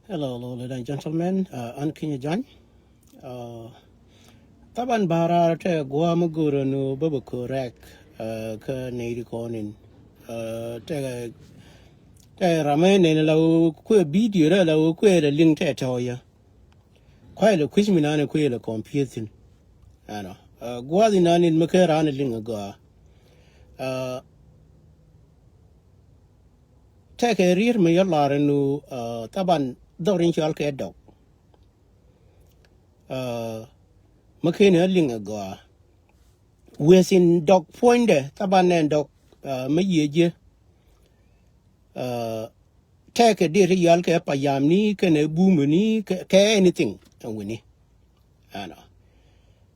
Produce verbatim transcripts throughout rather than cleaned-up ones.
Hello, hello, ladies and gentlemen. Uh, an Kinyɛ Jany. Uh, taban bara te guam guru nu bebe correct. Uh, ke neri konin. Uh, te te rame nene la u kue video re la u kue le link te te oya. Kue le kuis mi nane kue le computing. Ano. Uh, guadi nane me ke rane link ga. Uh, Tɛkɛ riet mi yɔ lar ɛn ɣöö, uh, taban dhɔr in cɔal kɛ dɔk. Uh, mi ken ɛ liŋ ɛ gɔaa. Wes in dɔk puɔ̱nydɛ, taban nɛ dɔk, uh, mi yiëë ji̱. Uh, tɛkɛ diet ti yɔal kɛ payam ni, kɛnɛ bumɛ ni, kɛ, kɛ anything ɛn wini. Ɛnɔ.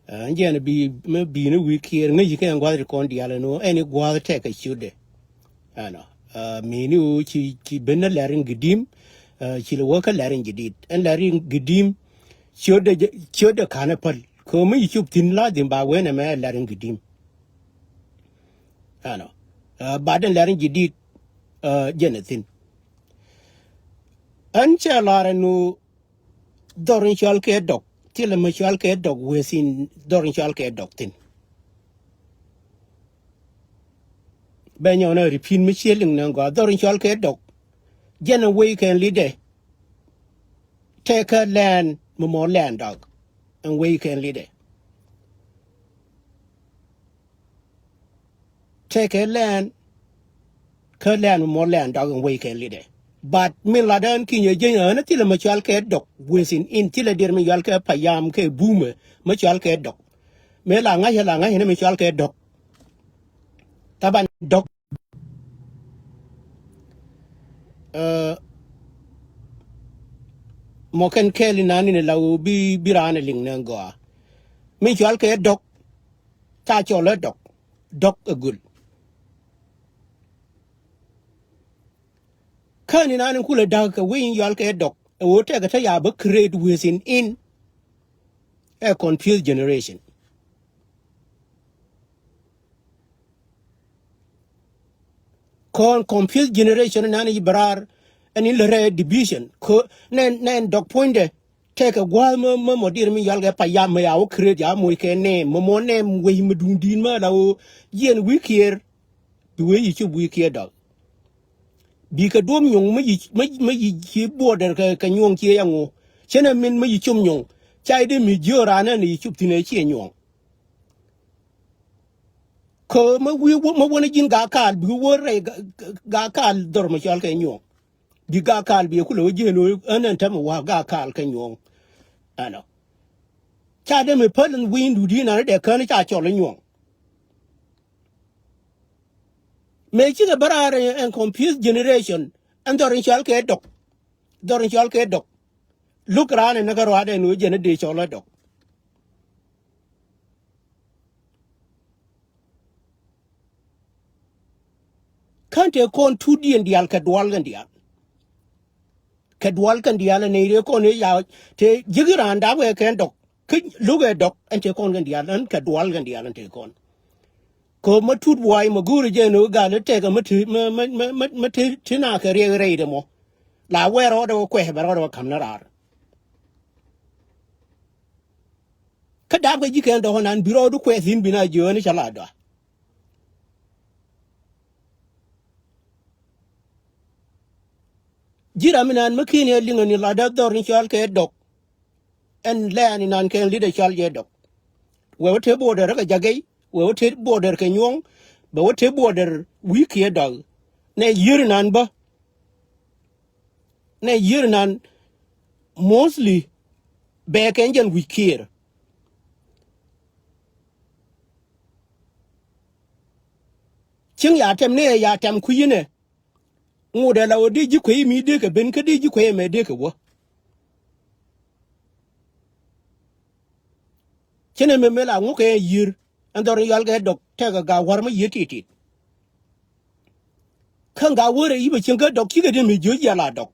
Ɛn jɛn bi, mi bi ni wi̱i̱ kiɛɛr ŋäci kɛ ɛn gua̱th ti kɔn diaal ɛn ɣöö ɛn i̱ gua̱th tɛk kɛ ciötdɛ. Ɛnɔ. Ɛ, mi ni ɣöö ci, ci ben ni lɛr in gidim, ɛ, ci lɛ wä kä lɛr in jidit. Ɛn lɛr in gidim, ciötdɛ jɛ, ciötdɛ ka̱n ɛ päl. Kɛ ɣöö mi ci cop thi̱n la dhim ba wen ɛmɛ lɛr in gidim. Ɛnɔ. Ɛ, bat ɛn lɛr in jidit, ɛ, jɛn ɛ thi̱n. Ɛn cɛ lar ɛn ɣöö dhɔr in cɔal kɛ dɔk, thilɛ mi cɔal kɛ dɔk, wes in dhɔr in cɔal kɛ dɔk thi̱n. Bɛ nyɔn a repeat mi ciɛ liŋ nɛ gɔaa, dhɔr in cɔal kɛ dɔk. Jɛn a wec kɛn lidɛ. Tɛkɛ lɛn mi mɔ lɛn dɔk. Ɛn wec kɛn lidɛ. Tɛkɛ lɛn, kä lɛn mɔ lɛn dɔk in wec kɛ lidɛ. But min latdä ɛn Kinyɛ Jeny ɣän thilɛ mɛ cɔal kɛ dɔk, wes in, in thilɛ dier mi cɔal kɛ payam kɛ bumɛ mɛ cɔal kɛ dɔk. Mëë la ŋa̱cä, la ŋa̱cä ni mi cɔal kɛ dɔk. Taban dɔk. Ɛ, mɔ kɛn kɛɛl inan in la ɣöö bi, bi raan ɛ liŋ nɛ gɔaa. Mi cɔal kɛ dɔk, ca cɔl ɛ dɔk. Dɔk ɛ göl. Kä ni naan in kulɛ da̱k kɛ wec in yɔal kɛ dɔk, ɛ ɣöö tɛkɛ te ya bä create within in a confused generation. Kɔn confused generation naan in bɛ raar ɛn in lɛ rɛɛ division. Kä nɛn, nɛn dɔk puɔ̱nydɛ. Tɛkɛ gua̱a̱th mä, mä mɔ dier mi yɔal kɛ payam mä ya wä create ya moc kɛ nɛɛm, mä mɔ nɛɛm wec mä duŋdi̱i̱t mä la ɣöö jiɛn wi̱i̱ kiɛɛr. Bi wec yi cop wi̱i̱ kiɛɛr dɔl. Bi kɛ duɔ̱p nyuɔ̱ŋ mä yi, mä, mä yi ci border kɛ, kɛ nyuɔ̱ŋ ciɛ ya ŋu. Cɛn ɛ min mä yi cop nyuɔ̱ŋ. Ca yi dee mi jiöör raan ɛn yi cop thi̱n ɛ ciɛ nyuɔ̱ŋ. Kä mä wi̱i̱ wä, mä wänä ji̱n Gakal, bi wä rɛy Ga-, Ga-, Gakal dhɔr mä cɔal kɛ nyuɔ̱ŋ. Bi Gakal bi kulɛ wä jiɛn wä ɛn ɛn tɛmɛ wa Gakal kɛ nyuɔ̱ŋ. Ɛnɔ. Ca dee mi päl in wi̱i̱ in duut in an dee kän ca cɔl in nyuɔ̱ŋ. Mëë cikɛ bä raar ɛn, ɛn confused generation, ɛn dhɔr in cɔal kɛ dɔk. Dhɔr in cɔal kɛ dɔk. Luk raan in näkä ruaadɛ in wä jɛn in dee cɔl in dɔk. Kän tëë kɔn tuut diɛn diaal kɛ dual kɛn diaal. Kɛ dual kɛn diaal ɛn nɛy rëë kɔn ëë ca tëë ji̱k raan da̱a̱k wee kɛn dɔk. Kä lo̱k ɛ dɔk ɛn tëë kɔn kɛn diaal ɛn kɛ dual kɛn diaal ɛn tëë kɔn. Kɛ ɣöö mä tut buay mä go̱o̱rä jɛ ɛn ɣöö gal i̱ tɛkɛ mä ti, mä, mä, mä, mä, mä ti, ti na kɛ riɛk rɛydɛ mɔ. La wɛɛr rɔɔdɛ wä kuɛth bɛ rɔɔdɛ wä ka̱m ni raar. Kä dap kɛ ji̱ kɛn dɔ̱k ɛnan bi rɔɔdu kuɛth thi̱n bi na jiööni cä la dɔa. Ji̱ ram inan mä ki̱n yɛ liŋ ɛn i̱ latdä dhɔr in cɔal kɛ dɔk. Ɛn lɛɛn inan kɛn lidɛ cɔal jɛ dɔk. Wee wä te border kɛ Jagɛy, wee wä te border kɛ Nyuɔ̱ŋ, bɛ wä te border wi̱i̱ kiɛ dɔk. Nɛ yier inan bä. Nɛ yier inan mostly bɛ kɛn jɛn wi̱c kiɛɛr. Cieŋ ya tɛm ni ɛ ya tɛm kui̱ inɛ. Ŋot ɛ la ɣöö dee ji̱ kuey mi dee kɛ ben kä dee ji̱ kuey ɛmɛ dee kɛ wä. Cin ɛmɛ mëë la ŋuk kɛ yier ɛn dhɔr in yɔal kɛ dɔk tɛkɛ ga̱a̱ wa̱r mä yier ti̱ti̱t. Kä ŋa wärɛ yi̱ bɛ cieŋ kä dɔk cikɛ dee mi jiöc yɛ la dɔk.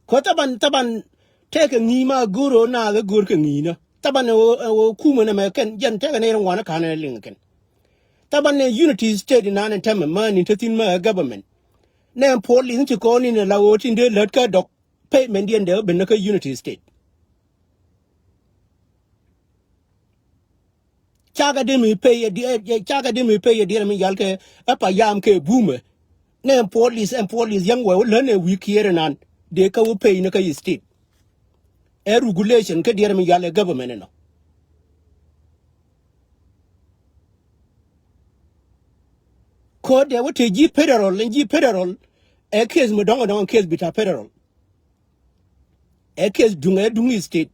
Kä thaban, thaban tɛkɛ ŋi̱i̱c ma go̱o̱r ɣöö naath ɛ go̱o̱r kɛ ŋi̱i̱cnä. Thaban ɛ ɣöö, ɛ ɣöö kumɛ nɛmɛ kɛn jɛn tɛkɛ nɛy rɛ ŋuan ɛ ka̱n ɛ liŋ kɛn. Thaban nɛ unity state inan ɛn tɛmɛ mäni te thi̱n mä ɛ government. Nɛ puɔl in ti kɔn in ɛ la ɣöö tin dee lät kä dɔk. payment diɛn dee ben ni kä Unity State. Cakɛ di mi pay ɛ di, cakɛ di mi pay ɛ diɛɛr mi yal kɛ ɛ pa yam kɛ bumɛ. Nɛ ɛn police, ɛn police yäŋ wɛ wä län ɛ wi̱i̱ Kiir inan dee kä wä pay ni kä state. Ɛ regulation kä diɛɛr mi yal ɛ government inɔ. Ko̱dɛ wä te ji̱ federal, ɛn ji̱ federal ɛ case mi dɔ̱ŋ dɔ̱ŋ case bita federal. Ɛ case duŋ ɛ duŋ state.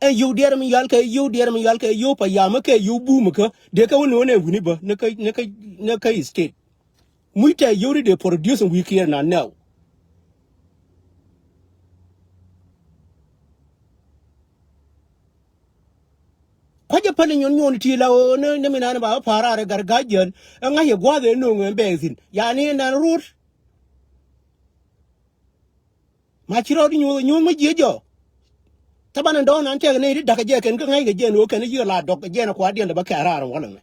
Ɛ yio̱w diɛɛr mi yal kɛ yio̱w diɛɛr mi yal kɛ yio̱w pa yam kɛ yio̱w bum kä dee kä wä ni wä nɛ wi̱ni bä ni kä ni kä ni kä state. Muc tɛ yio̱w ri dee produce wi̱i̱ Kiir na nɛw. Kua̱cä päl inyuɔn nyuɔn ti la ɣöö ni ni mi nan ba wä pa̱a̱r raar i̱ gat ga̱c jiäl. Ɛ ŋa̱c i̱ gua̱a̱th ëë nööŋ ëë bɛɛk thi̱n yani nan ruut. Ma ci rɔɔd i̱ nyuuth inyuuth mi jiëc jɔ. Thaban in dɔɔn an tɛk nɛy ti da̱k kɛ jɛ kɛn kä ŋa̱c kɛ jɛn ɣöö kɛn i̱ yiëë la dɔk kɛ jɛn ɛ kua̱rdiɛn lɛ bä kɛ̈ɛ̈ raar in walɛ mɛ.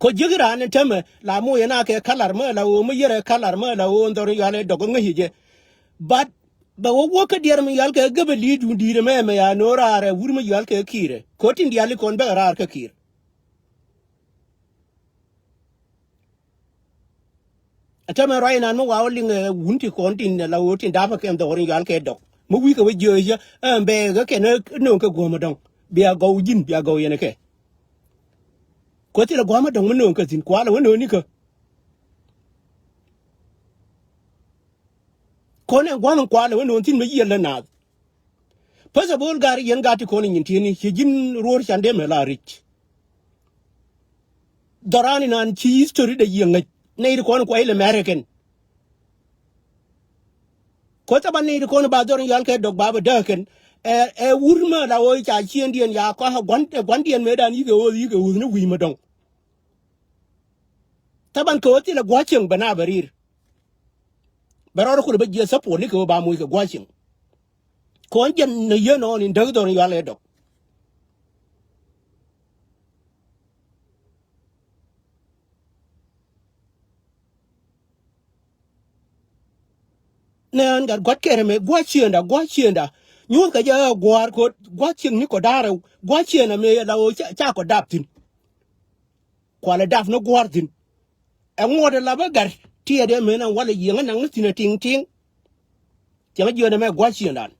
Kɔ jiäk raan in tämɛ la moc ɛn a kɛ kalar mä la ɣöö mä yɛrɛ kalar mä la ɣöö in dhɔr in yual ɛ dɔk ŋäc jɛ. But bɛ wä wä kä diɛɛr mi yual kɛ gäbɛ li̱i̱t duun di̱i̱t ɛmɛ ɛmɛ ya no̱o̱ŋ raar ɛ wur mi yual kɛ Kiir ɛ kɔ tin diaal ikɔn bɛ raar kä Kiir. Ɛ tämɛ ruac inan mi wa wä liŋ ɛ wun ti kɔn tin la ɣöö tin dapä kɛn dhɔr in yual kɛ dɔk mi wi̱i̱ kɛ wä jiööcä ɛn bɛ ɣä kɛn ɛ nööŋ kɛ guäm ɛ dɔ̱ŋ. Bia gɔw ji̱n bia gɔw yɛn ɛ kɛ. Kuɛ thilɛ gua̱a̱m adɔ̱ŋ mi nööŋ kä thi̱n kualɛ wä nööŋ nikä. Kɔn ɛn gua̱a̱m in kualɛ wä nööŋ thi̱n mi yiël lä naath. First of all, gar yɛn gat ti kɔn in nyin ti̱eni ci ji̱n ruɔ̱ɔ̱r can dee mɛ la ric. Dhɔran inan ci history dee yiëŋ ŋäc nɛy ti kɔn kuay lɛ American. Kuoth thaban ni ti kɔn ba dhɔr in yal kɛ dɔk ba bɛ dääk kɛn. Ɛ, ɛ wur mɛ la ɣöö ca ciëndiɛn ya kɔn ɛ gua̱n, ɛ gua̱ndiɛn mëëdan yikɛ ɣööth yikɛ ɣööth ni wi̱i̱ mɛ dɔ̱ŋ. Thaban kɛ ɣöö thilɛ gua̱cieŋ bɛ na bɛ ri̱i̱r. Bɛ rɔɔd kulɛ bä jiɛ support ni kɛ ɣöö ba moc kɛ gua̱cieŋ. Kɔn jɛn ni yien ɔn in däk dhɔr in yal kɛ dɔk. Nɛn gat gua̱t kɛrɛ mɛ gua̱ ciënda gua̱ ciënda. Nyuuth kɛ jɛ ɛ gua̱a̱r ko̱ gua̱ ciëŋ ni kɔ da̱rɛ gua̱ ciënda mɛ la ɣöö ca, ca kɔ dap thi̱n. Kualɛ dap ni gua̱a̱r thi̱n. Ɛ ŋuɔ̱t ɛ la bä gat tiɛɛt ɛ mɛn ɛ walɛ yiëŋ ɛ naŋ ni thi̱n ɛ tiŋ tiŋ. Cieŋ jiöönɛ mɛ gua̱ ciëndan.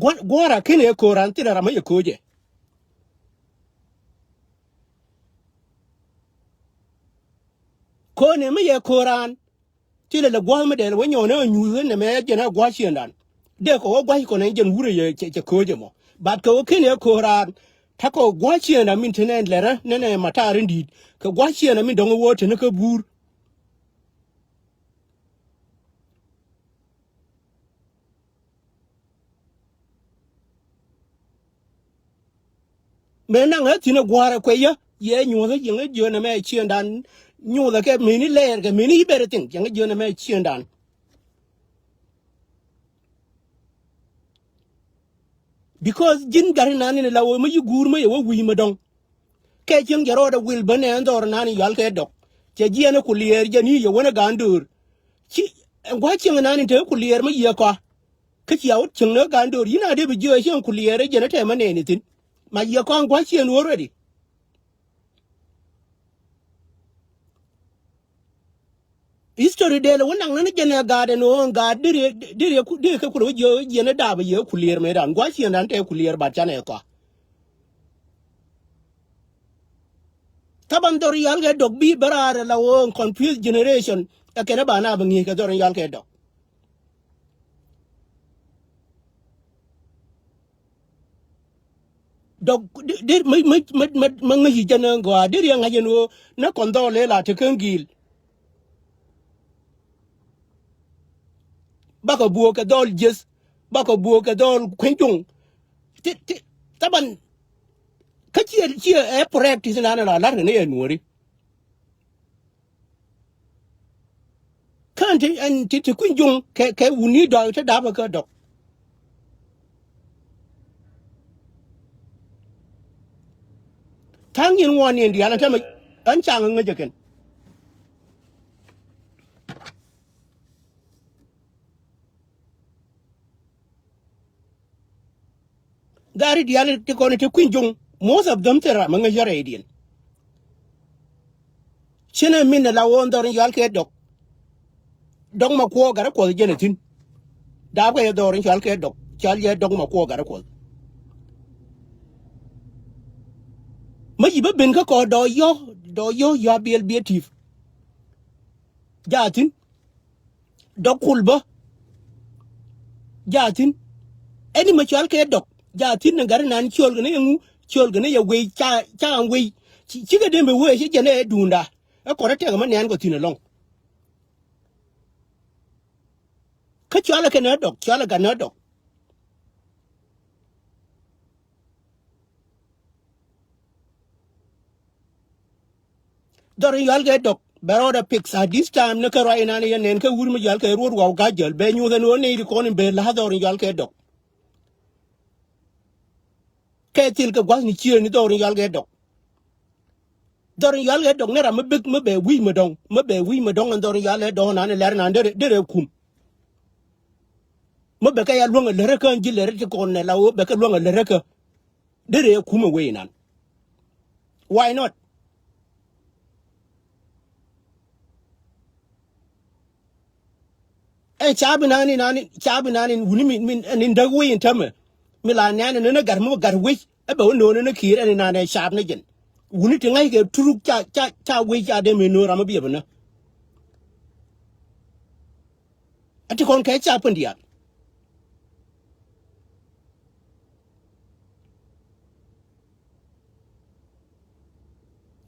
Gua̱, gua̱a̱r a ken ɛ ko̱o̱ran thilɛ ram ɛ yɛ ko̱o̱cɛ. Ko̱n ëë mi yɛ ko̱o̱ran. Thilɛ lɛ gua̱a̱th mi dɛl wä nyɔɔn ɛ nyuuth ɛ nɛmɛ ɛ jɛn ɛ gua̱a̱th ciëndan. Dee kɛ wä gua̱c kɔn ɛ jɛn wurɛ yɛ cɛ, cɛ ko̱o̱cɛ mɔ. But kɛ wä ken ɛ ko̱o̱ran. Ta̱kɔ gua̱a̱th ciëndan min te nɛn lɛrä nɛnɛ matar in di̱i̱t. Kɛ gua̱a̱th ciëndan min dɔ̱ŋ ɛ wä te ni kä buur. Mëë naŋ ɛ thi̱n ɛ gua̱a̱r ɛ kuɛ yä yɛ nyuɔ̱th ɛ yiëŋ ɛ jiön ɛmɛ ɛ ciëndan nyuɔ̱th ɛ kɛ mëni lɛɛr kɛ mëni i̱ bɛr ɛ thi̱n ciɛŋ ɛ jiön ɛmɛ ɛ ciëndan. Because ji̱n gat inan in la wä mi yi guur mi yɛ wä wi̱i̱ mi dɔ̱ŋ. Kɛ cieŋ jɛ rɔɔdɛ wil bä nɛ ɛn dhɔr inan in yual kɛ dɔk. Cɛ jiɛn ɛ ku liɛɛr jɛ ni yɛ wän ɛ ga̱a̱n döör. Ci ɛn gua̱a̱c cieŋ inan in te ku liɛɛr mi yiëë kɔa. Kä cia wä cieŋ ni ɛ ga̱a̱n döör yi̱n a dee bi jiɛɛn cieŋ ku liɛɛr ɛ jɛn ɛ tɛmɛ nɛɛni thi̱n. Ma yiëë kɔa ɛn gua̱a̱c cieŋ wä ready. History dee lɛ wä naŋ ni jɛn ɛ gaat ɛn ɣöö ɛn gaat deri deri deri kɛ kulɛ wä jiɛ jiɛn ɛ daap ɛ yɛ kulier mëë dan gua̱c ciɛn dan tɛ kulier bat canɛ kɔa. Thaban dhɔr yal kɛ dɔk bi bä raar ɛ la ɣöö ɛn confused generation ɛ kɛn ɛ ba na bɛ ŋi̱i̱c kɛ dhɔr yal kɛ dɔk. Dɔk di, di, mi, mi, mi, mi, mi ŋäc yic jɛn ɛ gɔaa di riɛŋ ŋa̱c ɛn ɣöö nä kɔn dhɔl ëë la te kä ŋi̱i̱l. Bakɛ buɔ̱ɔ̱k kɛ dhɔl jieth, bakɛ buɔ̱ɔ̱k kɛ dhɔl kueny cuŋ. Ti, ti, thaban kä ciɛ, ciɛ ɛ practice nan ɛ la la̱r kɛ ni ɛ nuɔ̱ɔ̱ri. Kään ti ɛn ti ti kui̱ny juŋ kɛ kɛ wuni dɔɔk ti dapä kä dɔk. Tha̱a̱ŋ nyin ŋuɔ̱ɔ̱n ni ɛn diaal ɛn tɛmɛ ɛn caŋ ŋäc ɛ kɛn. Gari diaal ti kɔn ti kui̱ny juŋ. Most of them thil ram mi ŋäc rɛydiɛn. Ci nɛ min la wä dhɔr in yual kɛ Dɔk. Dɔk ma kuɔ gat rɛ Kuɔth jɛn a thi̱n. Daap kɛ yɛ dhɔr in yual kɛ Dɔk, cɔal yɛ Dɔk ma kuɔ gat rɛ Kuɔth. Mi ci bä ben kä kɔ dɔɔc yɔ, dɔɔc yɔ, yɔ a biɛl biɛ ti̱i̱p. Jaa thi̱n. Dɔk kul bä. Jaa thi̱n. Ɛn ni ma cɔal kɛ Dɔk. Jaa thi̱n ni gat inan ciöl kɛ ni yɛ ŋu, ciöl kɛ ni yɛ wei, ca, ca ɣän wei. Ci, cikɛ den bɛ wee ci jɛn ɛ duunda. Ɛ kɔn rɛ tɛk ma nɛn kɔ thi̱n ɛlɔ̱ŋ. Kä cɔalɛ kɛ ni Dɔk, cɔalɛ gat ni Dɔk. Dhɔr in yual kɛ Dɔk bɛ rɔɔdɛ pik at this time ni kä ruac inan yɛn nɛn kä wur mi yual kɛ ruɔt waw ga̱c jäl bɛ nyuuth ɛn ɣöö nɛy ti kɔn in bɛ la̱a̱ dhɔr in yual kɛ Dɔk. Kɛ thil kɛ gua̱thni ciëëni dhɔr in yual kɛ Dɔk. Dhɔr in yual kɛ Dɔk ni ram mi bik mi bɛ wi̱i̱ mi dɔ̱ŋ, mi bɛ wi̱i̱ mi dɔ̱ŋ ɛn dhɔr in yual kɛ Dɔk nan in lɛr nan derɛ, derɛ kum. Mi bɛ kɛ ya luäŋ ɛ lärä kä ɛn ji̱ lärä ti kɔn nɛ la ɣöö bɛ kɛ luäŋ ɛ lärä kä. Derɛ kum ɛ wee inan. Why not? Ɛn caap inan inan, caap inan in wuni min, min, ɛn in däk wei in tämɛ. Mi la nɛn in ni gat mi gat wec. Ɛ bɛ wä no̱o̱n in ni ki̱i̱r ɛn inan ɛ caap ni jɛn. Wuni ti ŋa̱c kɛ turuk ca, ca, ca wec ca dee mi no̱o̱n ram mi biɛ bi nä. A ti kɔn kɛ cap kɛn diaal.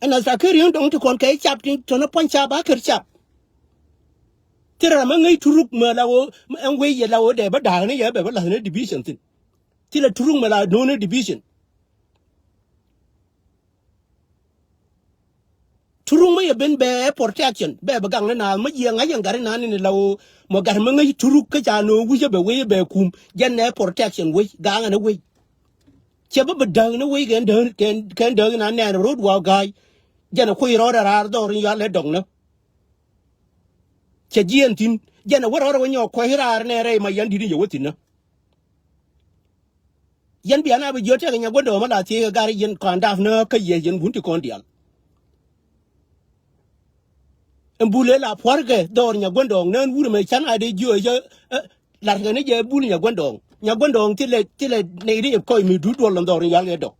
Ɛn a thakeri yɔ̱ŋ dɔ̱ŋ ti kɔn kɛ cap ti tɔnä puɔ̱ny cap a ker cap. Thil ram a ŋäc turuk mɛ la ɣöö ɛn wec yɛ la ɣöö dee bä da̱a̱k ni yɛ bɛ bä la̱th ni division thi̱n. Thilɛ turuk mɛ la no̱o̱n ni division. Turuk mi yɛ ben bɛ ɛ protection bɛ bɛ gaŋ ni naath mi jiɛ ŋa̱c ɛn gat inan ni la ɣöö mɔ gat mi ŋäc turuk kä ca no̱o̱ŋ wi̱cä bɛ wec bɛ kum jɛn ɛ protection wec gaŋ ɛn ɛ wec. Cɛ bä bɛ däk ni wec kɛn däk kɛn, kɛn däk inan nɛn rot waw ga̱a̱c. Jɛn ɛ kui̱ rɔɔdɛ raar dhɔr in yual ɛ Dɔk nä. Cɛ jiɛn thi̱n jɛn ɛ wä rɔɔdɛ wä nyɔk kuɔ̱c raar nɛ rɛy ma yan di̱t in yɛ wä thi̱n nä. Yɛn bia na bi jiöt tɛk nya guändɔɔŋ mi la thiec kɛ gar yɛn kɔn dap ni kä yɛ yɛn wun ti kɔn diaal. Ɛn bul ëë la pua̱rkɛ dhɔr nya guändɔɔŋ nään wur ɛmɛ can a dee jiöc cä, ɛ, la̱rkɛ ni jɛ bul nya guändɔɔŋ. Nya guändɔɔŋ thilɛ, thilɛ nɛy ri yɛ kɔc mi duut duɔl ɛn dhɔr in yual kɛ Dɔk.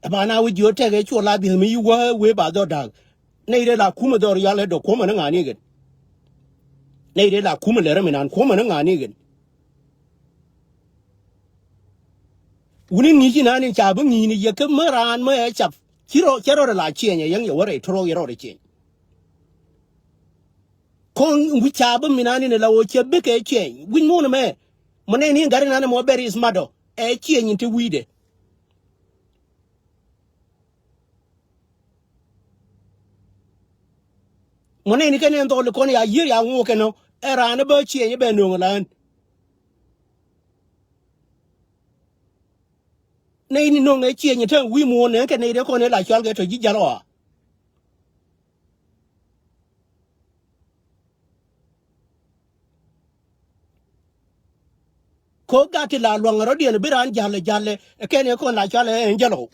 Ɛ ba na wi̱c jiöt tɛk ɛ cuɔ la bi̱th mi yi wä wee ba dhɔr da̱a̱k. Nɛy dee la kumɛ dhɔr yal ɛ Dɔk kuɔmɛ ni ŋa̱a̱ni kɛn. Nɛy dee la kumɛ lɛrɛ mi nan kuɔmɛ ni ŋa̱a̱ni kɛn. Wuni ŋi̱i̱c inan in ca bi ŋi̱i̱ni yɛ kä mä raan mä ɛ cap. Ci rɔ, cɛ rɔ la ciɛny ɛ yɛŋ yɛ wä rɛy tɔrɔk yɛ rɔ rɛ ciɛny. Kɔn wi̱c ca bi mi nan in la wä cɛ bikɛ ciɛny wi̱c muɔ̱n ɛmɛ. Mɔ nɛy ni in gat inan ɛmɔ bɛr is madɔ ɛ ciɛny in te wi̱i̱dɛ. Mɔ nɛy ni kɛn ɛn dhɔl kɔn ya yiër ya ŋuɔk kɛn ɔ ɛ raan ɛ bä ciɛny ɛ bɛ no̱o̱ŋ ɛ la ɣän. Nɛy ni no̱o̱ŋ ɛ ciɛny ɛ te wi̱i̱ muɔ̱ɔ̱n nɛ kɛ nɛy dee kɔn ɛ la cual kɛ tɔ ji̱ jal ɔ a. Ko gat ti la luaŋ rɔ̱diɛn bi raan ja̱l ja̱l kɛn ɛ kɔn la cual ɛ ɛn jälɔw.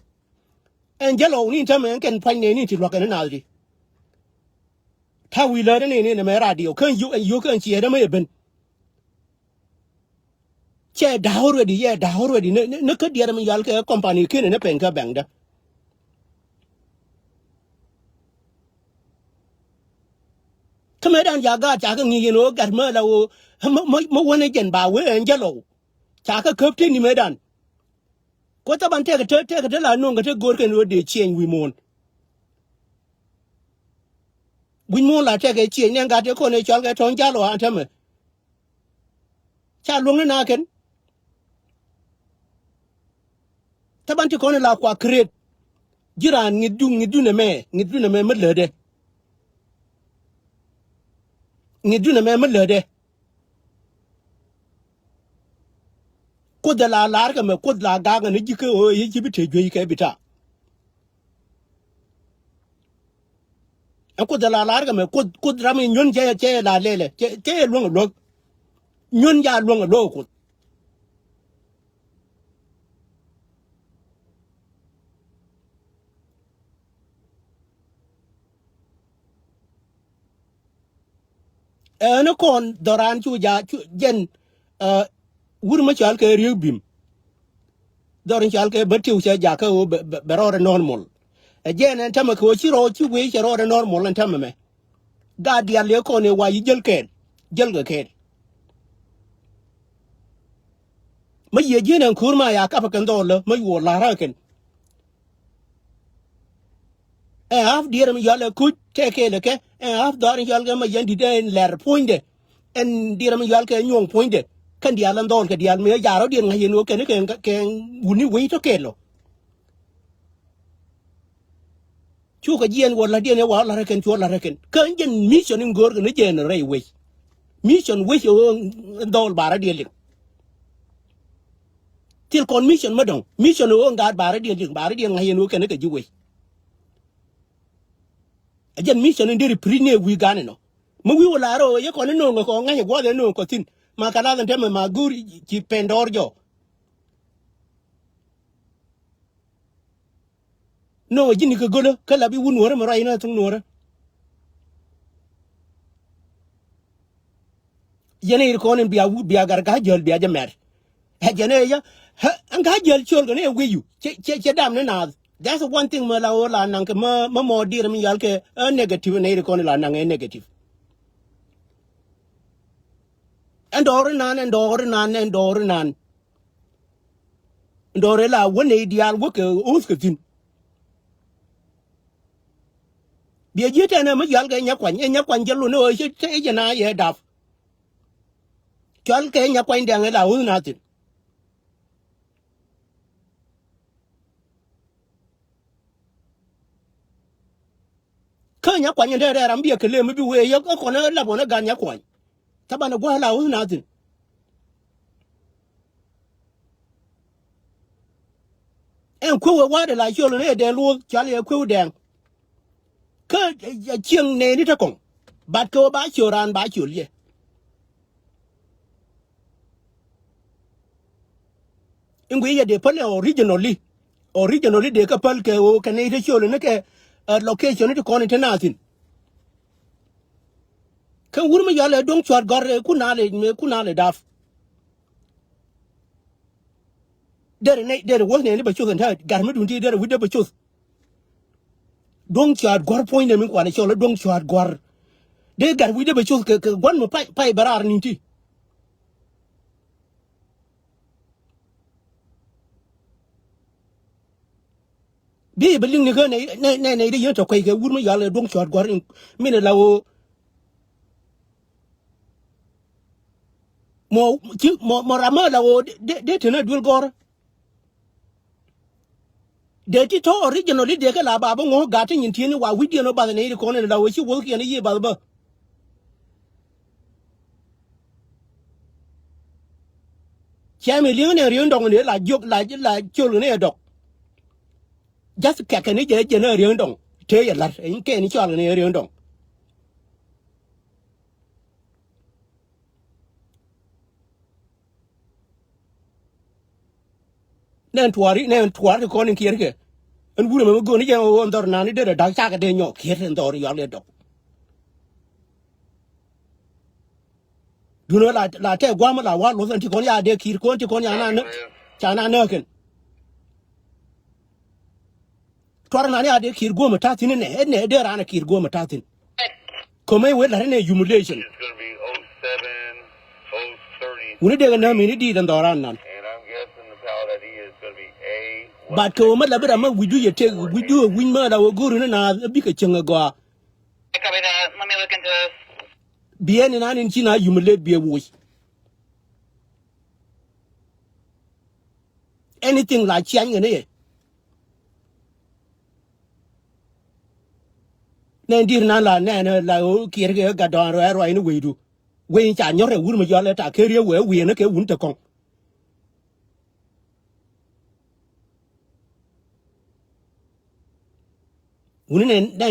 Ɛn jälɔw ni tämɛ ɛn kɛn pua̱ny nɛy ni ti lua̱k ɛn naath di. Ta̱ wi̱i̱ lääri ni ni nɛmɛ radio kɛn yio̱k ɛn yio̱k ɛn ciɛ dämɛ ɛ ben. Cɛ da̱a̱k already, yɛ da̱a̱k already ni, ni, ni kä diɛɛr mi yal kɛ company keni ni pɛn kä bɛŋdä. Kä mëëdan ca gaat ca kɛ ŋi̱i̱c yɛn ɣöö gat mä la ɣöö mä, mä, mä wänɛ jɛn ba wee ɛn jälɔw. Ca kɛ käp tëë ni mëëdan. Kuoth thaban tɛkɛ te, tɛkɛ te la no̱o̱ŋ kɛ te go̱o̱r kɛn ɣöö dee ciɛny wi̱i̱ muɔ̱ɔ̱n. Wi̱c muɔ̱ɔ̱n la tɛkɛ ciɛny nɛn gat tëë kɔn ëë cɔal kɛ tɔ̱ɔ̱ŋ jälɔw an täämɛ. Ca luäŋni na kɛn. Thaban ti kɔn la kua create. Ji̱ raan ŋi̱thdu, ŋi̱thdu nɛmɛ, ŋi̱thdu nɛmɛ mi lätdɛ. Ŋi̱thdu nɛmɛ mi lätdɛ. Kuoth la la̱r kɛ mɛ, Kuoth la gak ni ji̱ kä ɣöö yec ci bi te juey kɛ bi ta̱a̱. Ɛn Kuoth la la̱r kɛ mɛ, Kuoth, Kuoth ram in nyuɔ̱n cɛ, cɛ la lɛlɛ, cɛ, cɛ luäŋ luäk. nyuɔ̱n ca luäŋ ɛ luäk ɛ Kuoth. Ɛn kɔn dhɔran cu ja cu jɛn, ɛ, wur mi cɔal kɛ Riek Bim. Dhɔr in cɔal kɛ Bä Tiw cɛ jakä ɣöö bɛ, bɛ, bɛ rɔɔdɛ normal. Ɛ jɛn ɛn tämɛ kɛ ɣöö ci rɔɔd ci wee cɛ rɔɔdɛ normal ɛn tämɛ mɛ. Gaat diaal liɛ kɔn ëë wa yi jäl kɛɛl, jäl kɛ kɛɛl. Mä yiëë ji̱n ɛn ko̱r ma ya kapä kɛn dhɔɔl lä mä yuɔɔr la̱rä kɛn. Ɛn ɣa̱p diɛɛr mi yɔal ɛ kuc tɛkɛɛl ɛ kɛ ɛn ɣa̱p dhɔaar in cɔal kɛ ma yɛn di̱t ɛn lɛr puɔ̱nydɛ. Ɛn diɛɛr mi yɔal kɛ nyuɔ̱ŋ puɔ̱nydɛ kɛn diaal ɛn dhɔɔl kɛ diaal mi ɛ jaarɔ diɛɛr ŋa̱c yɛn wä kɛn kɛn kɛn wuni wec tɔ̱ kɛɛl lɔ. Cukɛ jiɛn wä la̱t diɛn ɛ wa la̱t rɛ kɛn cuɔ la̱t rɛ kɛn kä jɛn mission in go̱o̱r kɛ ni jɛn rɛy wec. Mission wec ɛ ɣöö in dhɔɔl ba rɔ diɛn liŋ. Thil kɔn mission mä dɔ̱ŋ mission ɛ ɣöö in gaat ba rɔ diɛn liŋ ba rɔ diɛn ŋa̱c yɛn wä kɛn kɛ ji̱ wec. Ɛ jɛn mission in deri pi̱ri̱c ni ɛ wi̱i̱ gan inɔ. Mi wi̱i̱ wä la̱r ɣöö yɛ kɔn in no̱o̱ŋ ɛ kɔn ŋäc ɛ gua̱th ɛ no̱o̱ŋ kɔ thi̱n ma kɛ lath in tɛmɛ ma go̱o̱r ci pɛn dɔɔr jɔɔk. No̱o̱ŋ ɛ ji̱n ni kɛ gölä kä la bi wun nuɔ̱ɔ̱rä mi ruac inä thuŋ nuɔ̱ɔ̱rä. Yɛn ɛ ir kɔn in bia wut bia gar ga̱ jäl bia jɛ mɛr. Ɛ jɛn ɛ yä ɛ ɛn ga̱ jäl ciöl kɛ ni ɛ wi̱i̱ yu cɛ cɛ cɛ dam ni naath. That's one thing mä la ɣöö la naŋ kɛ mä mä mɔ diɛɛr mi yɔal kɛ ɛ negative ni ir kɔn in la naŋ ɛ negative. Ɛn dɔɔr inan ɛn dɔɔr inan ɛn dɔɔr inan. Ndɔɔrɛ la wä nɛy diaal wä kɛ ɣöth kɛ thi̱n. Biɛ ji̱ tɛn ɛ mi yɔal kɛ Nyakuany ɛ Nyakuany jɛ lun ɛ ɣöö cɛ tɛ jɛ na yɛ dap. Cɔal kɛ Nyakuany dɛŋ ɛ la ɣöth na thi̱n. Kä Nyakuany in te rɛɛr ram biɛ kɛ lem mi bi wee yɛ kä kɔn ɛ lap ɣɔn ɛ gan Nyakuany. Thaban ɛ gua̱a̱th la ɣöth na thi̱n. Ɛn kuew ɛ wa̱a̱dɛ la ciöl ni ɛ dɛn luɔ̱th cɔal yɛ kuew dɛŋ. Kä ɛ cieŋ nɛɛni te kɔŋ. Bat kɛ ɣöö ba ciöl raan ba ciöl yɛ. In guiy yɛ dee päl ɛ originally. Originally dee kä päl kɛ ɣöö kɛ nɛy te ciöl ni kɛ, ɛ, location ni ti kɔn in te na thi̱n. Kä wur mi yɔal ɛ duɔ̱ŋ cua̱t gɔ̱r ɛ kun na lɛ mëë kun na lɛ dap. Derɛ nɛy derɛ wuɔ̱th nɛɛni bɛ cuth ɛn ta̱a̱ gat mi duun ti derɛ wi̱cdɛ bɛ cuth. Duɔ̱ŋ cua̱t gua̱r puɔ̱nydɛ mi kualɛ cɔl ɛ duɔ̱ŋ cua̱t gua̱r. Dee gat wi̱cdɛ bɛ cuth kɛ kɛ gua̱n mi pay pay bɛ raar ni̱n ti. Bi bɛ liŋ ni kä nɛy nɛy nɛy nɛy dee yɛn tɔ kuɛy kɛ wur mi yɔal ɛ duɔ̱ŋ cua̱t gua̱r in min ɛ la ɣöö. Mɔ ci mɔ mɔ ram mɔ la ɣöö dee dee dee teni a duel gɔ̱rä. Dee ti tɔ̱ original i̱ dee kä la ba bä ŋɔ̱k gat ti nyin tieni wa wi̱cdiɛn ɔ bath nɛy ti kɔn in la ɣöö ci wuɔ̱thkiɛn i̱ yiëë bath bä. Cɛ mi li̱eŋ ni riöŋ dɔŋ ni la jiök la la ciöl ni ɛ dɔk. Jath kɛkɛ ni jɛ jɛ ni riöŋ dɔŋ tëë yɛ la̱t ɛn kɛn i̱ cɔal ni riöŋ dɔŋ. Nɛn tuaari nɛn tuaari kɔn in kiɛɛr kɛ. Ɛn wurɛ mɛ mi go̱o̱n i̱ jɛ ɣöö ɛn dhɔr nani derɛ da̱k cakɛ dee nyɔk kiɛɛr ɛn dhɔr yɔal i̱ dɔk. Duundɛ la la tɛ gua̱a̱m la wa luɔth ɛn ti kɔn ya dee ki̱i̱r kɔn ti kɔn ya na nä ca na nä kɛn. Tuar nani a dee ki̱i̱r guɔ̱m ɛ ta̱thi̱n inɛ inɛ dee raan ɛ ki̱i̱r guɔ̱m ɛ ta̱thi̱n. Ko̱mɛ wee la̱t inɛ humiliation. Wuni dee kɛ nääm ini diit ɛn dhɔran nan. But kɛ wä mä la̱t bi ram mä wi̱cdu yɛ tëk wi̱cdu ɛ wi̱c mä la wä go̱o̱r ini naath ɛ bikɛ cäŋ ɛ gɔaa. Biɛ ni nan in ci na humiliate biɛ woc. Anything la ciany kɛ ni yɛ. Nɛn di̱t nan la nɛn la ɣöö kiɛɛr kɛ gat dɔ̱a̱n rɔɛ ruac ni wecdu. Wec in ca nyɔ̱r ɛ wur mi yɔl ɛ ta kɛ riek wee wi̱i̱ ni kɛ wun te kɔ̱ŋ. Wuni nɛn